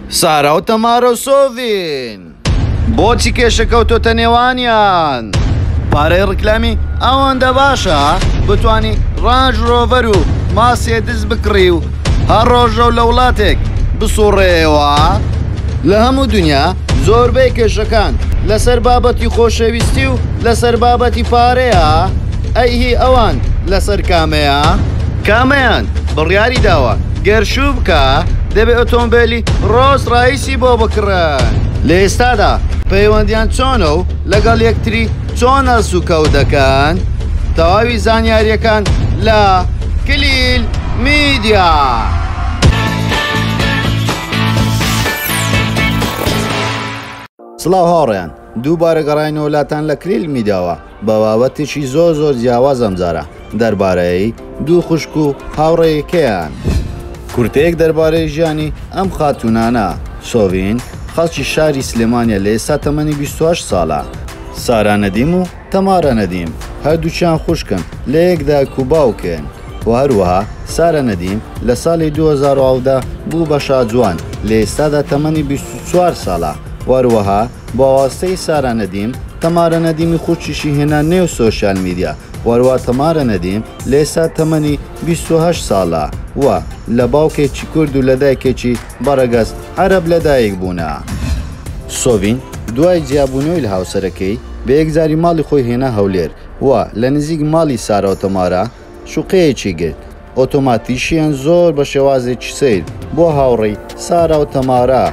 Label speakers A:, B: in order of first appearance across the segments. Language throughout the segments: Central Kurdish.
A: سارا و تەمارە و سۆڤین بۆچی کێشە کەوتۆتە نێوانیان؟ پارەی ڕیکلامی ئەوەندە باشە بتانی ڕانج ڕۆڤەر و ماسێدز بکڕی و هەر ڕۆژە و لە وڵاتێک بسوڕێەوە؟ لە هەموو دنیا زۆربەی کێشەکان لەسەر بابەتی خۆشەویستی و لەسەر بابەتی پارەیە، ئەی هی ئەوان لەسەر کامەیە؟ کامەیان بڕیاری داوە گەر شوو بکا دەبێ ئۆتۆمبێلی ڕۆڵس ڕایسی بۆ بکڕن؟ لە ئێستادا پەیوەندیان چۆنە و لەگەڵ یەکتری چۆن هەڵسوکەوت دەکەن؟ تەواوی زانیارییەکان لە کلیل میدیا. سڵاو هاوڕێیان، دووبارە گەڕاینەوە لاتان لە کلیل میدیاوە بە بابەتێکی زۆر زۆر جیاواز ئەمجارە دەربارەی دوو خوشک و هاوڕێیەکەیان. کورتەیەک دەربارەی ژیانی ئەم خاتوونانە، سۆڤین خەڵکی شاری سلێمانیە لە ئێستا تەمەنی 28 ساڵە، سارا نەدیم و تەمارە نەدیم هەردووکیان خوشکن لە یەک دایک و باوکن و هەروەها سارە نەدیم لە ساڵی 2017 بوو بە شاجوان لە ئێستادا تەمەنی 24 ساڵە و هەروەها بە واستەی سارا نەدیم تەمارە نەدیمی خوشکیشی هێنا نێو سۆشیال میدیا و هەروەها تەمارە نەدیم لە ئێستا تەمەنی 28 ساڵە و لە باوکێکی کورد و لە دایکێکی بە ڕەگەز عەرەب لەدایک بوونە. سۆڤین دوای جیابوونەوەی لە هاوسەرەکەی بە یەکجاری ماڵی خۆی هێنا هەولێر و لە نزیک ماڵی سارا و تەمارا شوقەیەکی گرت. ئۆتۆماتیشیان زۆر بە شێوازێکی سەیر بۆ هاوڕێی سارا و تەمارا.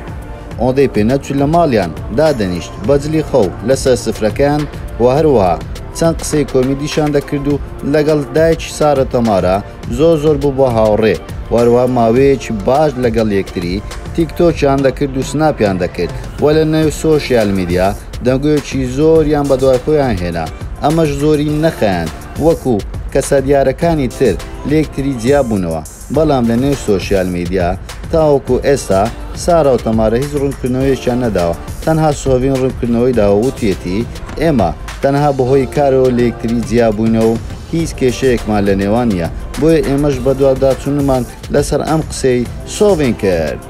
A: ئەوەندەی پێ نەچوو لە ماڵیان دادەنیشت بە جلی خەو لەسەر سفرەکەیان و هەروەها چەند قسەی کۆمیدیشان دەکرد و لەگەڵ دایکی سارا تەمارا زۆر زۆر بوو بە هاوڕێ و هەروەها ماوەیەکی باش لەگەڵ یەکتری تیکتۆکیان دەکرد و سناپیان دەکرد و لە نێو سۆشیال میدیا دەنگۆیەکی زۆریان بەدوای خۆیان هێنا، ئەمەش زۆری نەخایاند وەکو کەسە دیارەکانی تر لەیەکتری جیابوونەوە، بەڵام لە نێو سۆشیال میدیا تاوەکو ئێستا سارا و تەمارە هیچ ڕوونکردنەوەیەکیان نەداوە، تەنها سۆڤین ڕوونکردنەوەی داوە وتیەتی ئێمە تەنها بەهۆی کارەوە لەیەکتری جیابووینەوە و هیچ کێشەیەکمان لە نێوان نییە، بۆیە ئێمەش بەدواداچوونمان لەسەر ئەم قسەی سۆڤین کرد.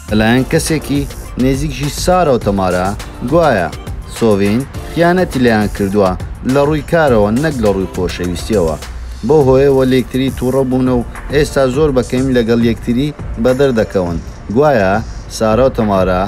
A: لەلایەن کەسێکی نزیکی سارا و تەمارا گوایە سۆڤین خیانەتی لێیان کردووە لە ڕووی کارەوە نەک لە ڕووی خۆشەویستیەوە، بەو هۆیەوە لێکتری توڕە بوونە و ئێستا زۆر بە کەمی لەگەڵ یەکتری بەدەر دەکەون. گوایە سارا و تەمارا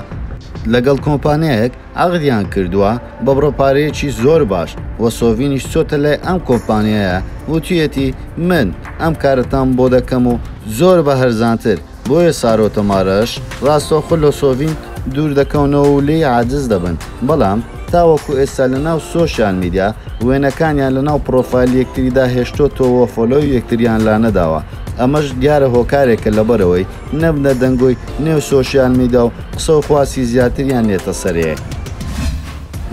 A: لەگەڵ کۆمپانیایەک عەقدیان کردووە بە بڕە پارەیەکی زۆر باش و سۆڤینیش چۆتە لای ئەم کۆمپانیایە وتویەتی من ئەم کارەتان بۆ دەکەم و زۆر بە هەرزانتر، بۆیە سارۆ تەمارەش ڕاستەوخۆ لە سۆڤین دوور دەکەونەوە و لێی عاجز دەبن، بەڵام تاوەکو ئێستا لە ناو سۆشیال میدیا وێنەکانیان لە ناو پڕۆفایل یەکتریدا هێشتۆتەوە و follow ی یەکتریان لانەداوە، ئەمەش دیارە هۆکارێکە لەبەرئەوەی نەبنە دەنگۆی نێو سۆشیال میدیا و قسە و خواسی زیاتریان نێتە سەرێ.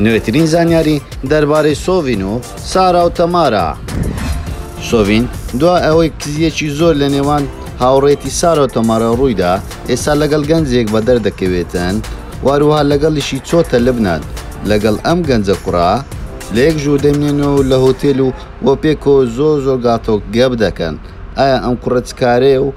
A: نوێترین زانیاری دەربارەی سۆڤین و سارا و تەمارا. سۆڤین دوای ئەوەی کزییەکی زۆر لە نێوان هاوڕێتی سارا و تەمارا ڕوویدا، ئێستا لەگەڵ گەنجێک بەدەر دەکەوێتن و هەروەها لەگەڵیشی چۆتە لبنان، لەگەڵ ئەم گەنجە کوڕە لە یەک ژوور دەمێنەوە و لە هۆتێل و و پێکەوە زۆر زۆر گاڵتە و گەپ دەکەن. ئایا ئەم کوڕە چ کارەیە و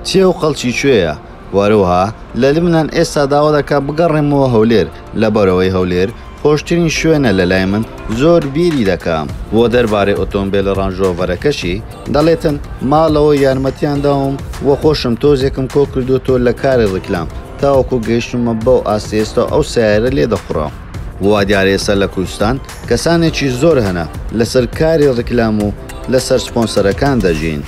A: چییە و خەڵکی کوێیە؟ و هەروەها لە لبنان ئێستا داوا دەکات بگەڕێمەوە هەولێر، لەبەرئەوەی هەولێر خۆشترین شوێنە لەلای من زۆر بیری دەکەم. وە دەربارەی ئۆتۆمبێلە ڕانجرۆڤەرەکەشی دەڵێتن ماڵەوە یارمەتیان داوم و خۆشم تۆزێکم کۆکردۆتەوە لە کاری ڕیکلام تاوەکو گەیشتومە بەو ئاستەی ئێستا ئەو سەیارە لێدەخوڕم. وا دیارە ئێستا لە کوردستان کەسانێکی زۆر هەنە لەسەر کاری ڕیکلام و لەسەر سپۆنسەرەکان دەژین.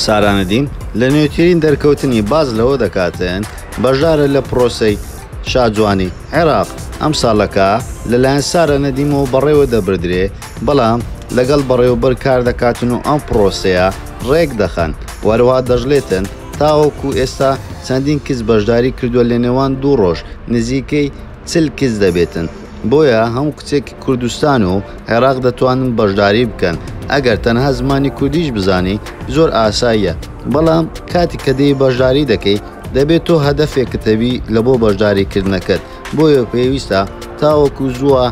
A: سارا ندیم لە نوێترین دەرکەوتنی باس لەوە دەکاتن بەشدارە لە پرۆسەی شاجوانی عێراق ئەمساڵەکە لەلایەن سارا نەدیمەوە بەڕێوە دەبردرێ، بەڵام لەگەڵ بەڕێوەبەر کار دەکاتن و ئەم پرۆسەیە ڕێک دەخەن و هەروەها دەشڵێتن تاوەکو ئێستا چەندین کچ بەشداری کردووە لەنێوان دوو ڕۆژ نزیکەی 40 کچ دەبێتن بۆیە هەموو کچێکی کوردستان و عێراق دەتوانن بەشداری بکەن ئەگەر تەنها زمانی کوردیش بزانی زۆر ئاساییە بەڵام کاتی کە دێی بەشداری دەکەی دەبێت تۆ هەدەفێکت هەبی لە بۆ بەشداری کردنەکەت بۆیە پێویستە تاوەکو زووە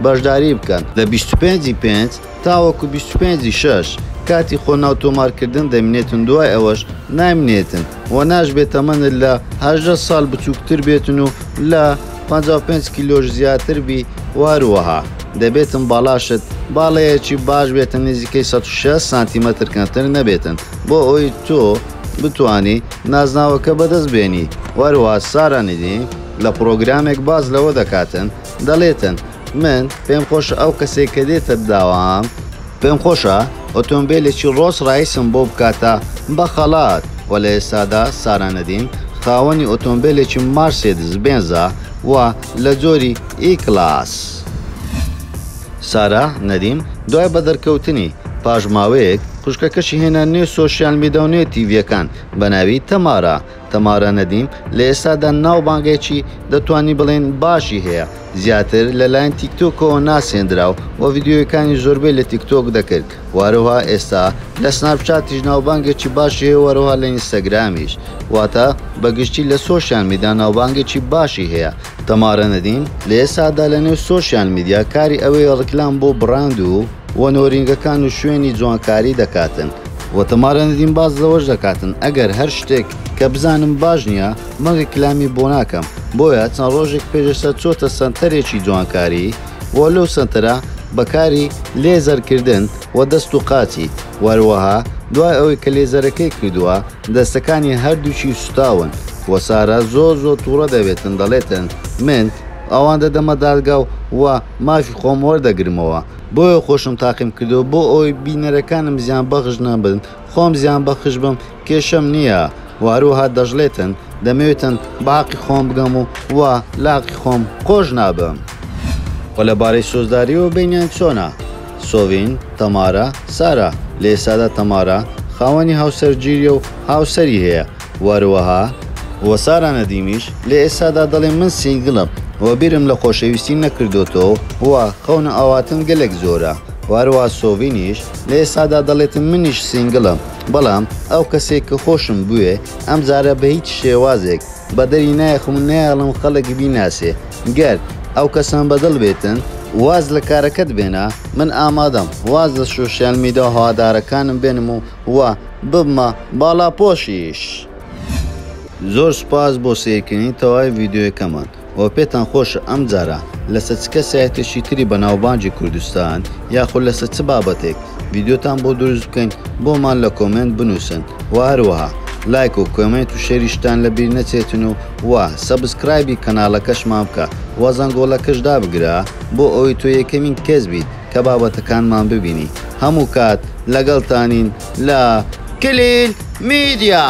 A: بەشداری بکەن لە 25 ی پێنج تاوەکو 25 ی شەش. کاتی خۆ ناو تۆمارکردن دەمینێتن دوای ئەوەش نامینێتن و ناشبێت تەمەنت لە 18 ساڵ بچووکتر بێتن و لە 55 کیلۆش زیاتر بی و هەروەها دەبێتن باڵاشت باڵەیەکی باش بێتن نزیکەی 160 سانتیمەتر کەمتر نەبێتن بۆ ئەوەی تۆ بتوانی نازناوەکە بەدەست بێنی. و هەروەها سارا ندیم لە پڕۆگرامێک باس لەوە دەکاتن دەڵێتن من پێم خۆشە ئەو کەسێک کە دێتە داوام پێم خۆشە ئۆتۆمبیلێکی ڕۆڵس ڕایسم بۆ بکاتە بە خەڵات. و لە ئێستادا سارا نەدیم خاوەنی ئۆتۆمبیلێکی مارسێدس بێنزە و لە جۆری E Class. سارا نەدیم دوای بەدەرکەوتنی پاش ماوەیەک خوشکەکەشی هێنا نوێ سۆشیال میدیا و نوێ تیڤیەکان بە ناوی تەمارا. تەمارا نەدیم لە ئێستادا ناوبانگێکی دەتوانی بڵێن باشی هەیە، زیاتر لەلایەن تیکتۆکەوە ناسێندرا و ڤیدیۆیەکانی زۆربەی لە تیکتۆک دەکرد و هەروەها ئێستا لە سناپچاتیش ناوبانگێکی باشی هەیە و هەروەها لە ئینستاگرامیش، واتە بە گشتی لە سۆشیال میدیا ناوبانگێکی باشی هەیە. تەمارا نەدیم لە ئێستادا لە نێو سۆشیال میدیا کاری ئەوەیە ڕیکلام بۆ بڕاند و نۆرینگەکان و شوێنی جوانکاری دەکاتن. و تەمارا نەدیم باس لەوەش دەکاتن ئەگەر هەر شتێک کە بزانم باش نییە من ڕیکلامی بۆ ناکەم، بۆیە چەند ڕۆژێک پێش ئێستا چۆتە سەنتەرێکی جوانکاری و لەو سەنتەرە بەکاری لێزەرکردن و دەست و قاچی و هەروەها دوای ئەوەی کە لێزەرەکەی کردووە دەستەکانی هەردووکی سوتاون و سارا زۆر زۆر تووڕە دەبێتن دەڵێتن من ئەوان دەدەمە دادگا و مافی خۆم وەردەگرمەوە، بۆیە خۆشم تاقیم کردەوە بۆ ئەوەی بینەرەکانم زیان بەخش نەبن، خۆم زیان بەخش بم کێشەم نییە. و هەروەها دەشڵێتن دەمەوێتن بە حەقی خۆم بگەم و و لە حەقی خۆم خۆش نابم. و لەبارەی سۆزداریەوە بینیان چۆنە؟ سۆڤین، تەمارا، سارا. لە ئێستادا تەمارا خاوەنی هاوسەرگیریە و هاوسەری هەیە و هەروەها و سارا نەدیمیش لە ئێستادا دەڵێ من single م و بیرم لە خۆشەویستی نەکردۆتەوە و خەون و ئاواتم گەلێک زۆرە و هەروەها سۆڤینیش لە ئێستادا دەڵێتن منیش single م بەڵام ئەو کەسێک کە خۆشم بوێ ئەم جارە بە هیچ شێوازێک بەدەری نایەخم و نایەڵم خەڵک بیناسێ گەر ئەو کەسەم بەدڵ بێتن واز لە کارەکەت بێنە من ئامادەم واز لە سۆشیال میدیا و هەوادارەکانم بێنم و و ببمە باڵاپۆشیش. زۆر سوپاس بۆ سەیرکردنی تەواوی ڤیدیۆیەکەمان وە پێتان خۆشە ئەم جارە لەسەر چ کەسایەتێکی تری بەناوبانگی کوردستان یاخود لەسەر چ بابەتێک ڤیدیۆتان بۆ دروست بکەین بۆمان لە comment بنووسن وە هەروەها لایک و comment و share یشتان لەبیر نەچێتن و وە subscribe ی کەناڵەکەشمان بکە وە زەنگۆڵەکەش دابگرە بۆ ئەوەی تۆ یەکەمین کەس بیت کە بابەتەکانمان ببینی. هەموو کات لەگەڵتانین لە کلیل میدیا.